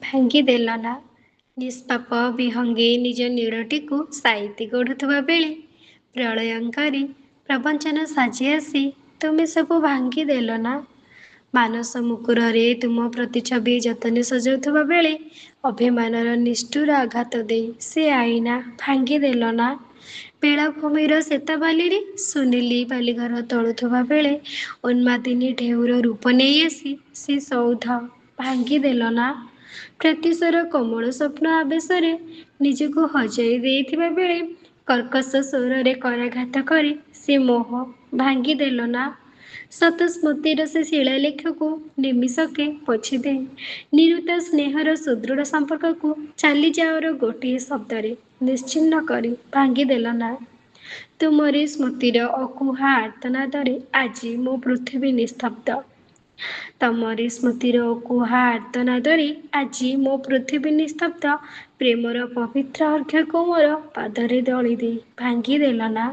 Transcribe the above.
ଭାଙ୍ଗିଦେଲ ନା? ନିଷ୍ପାପ ବିହଙ୍ଗେ ନିଜ ନୀଡ଼ଟିକୁ ସାଇତି ଗଢ଼ୁଥିବା ବେଳେ ପ୍ରଳୟଙ୍କାରୀ ପ୍ରବଞ୍ଚନା ସାଜି ଆସି ତୁମେ ସବୁ ଭାଙ୍ଗିଦେଲ ନା? ମାନସ ମୁକୁରରେ ତୁମ ପ୍ରତିଛବି ଯତନେ ସଜାଉଥିବା ବେଳେ ଅଭିମାନର ନିଷ୍ଠୁର ଆଘାତ ଦେଇ ସେ ଆଇନା ଭାଙ୍ଗିଦେଲ ନା? ବେଳାଭୂମିର ଶ୍ଵେତବାଲିରେ ସୁନେଲି ବାଲିଘର ତୋଳୁଥିବା ବେଳେ ଉନ୍ମାଦିନୀ ଢେଉର ରୂପ ନେଇ ଆସି ସେ ସୌଧ ଭାଙ୍ଗିଦେଲ ନା? ପ୍ରତ୍ୟୁଷର କୋମଳ ସ୍ୱପ୍ନ ଆବେଶରେ ନିଜକୁ ହଜାଇ ଦେଇଥିବା ବେଳେ କର୍କଶ ସ୍ୱରରେ କରାଘାତ କରି ସେ ମୋହ ଭାଙ୍ଗିଦେଲ ନା? ଶତ ସ୍ମୃତିର ସେ ଶିଳାଲେଖକୁ ନିମିଷକେ ପୋଛିଦେଇ ନିରୁତା ସ୍ନେହର ସୁଦୃଢ଼ ସମ୍ପର୍କକୁ ଚାଲିଯାଅର ଗୋଟିଏ ଶବ୍ଦରେ ନିଶ୍ଚିହ୍ନ କରି ଭାଙ୍ଗିଦେଲ ନା? ତୁମରି ସ୍ମୃତିର ଅକୁହା ଆର୍ତ୍ତନାଦରେ ଆଜି ମୋ ପୃଥିବୀ ନିସ୍ତବ୍ଧ। ତମରି ସ୍ମୃତିର ଅକୁହା ଆର୍ତ୍ତନାଦରେ ଆଜି ମୋ ପୃଥିବୀ ନିସ୍ତବ୍ଧ। ପ୍ରେମର ପବିତ୍ର ଅର୍ଘ୍ୟକୁ ମୋର ପାଦରେ ଦଳି ଦେଇ ଭାଙ୍ଗିଦେଲ ନା?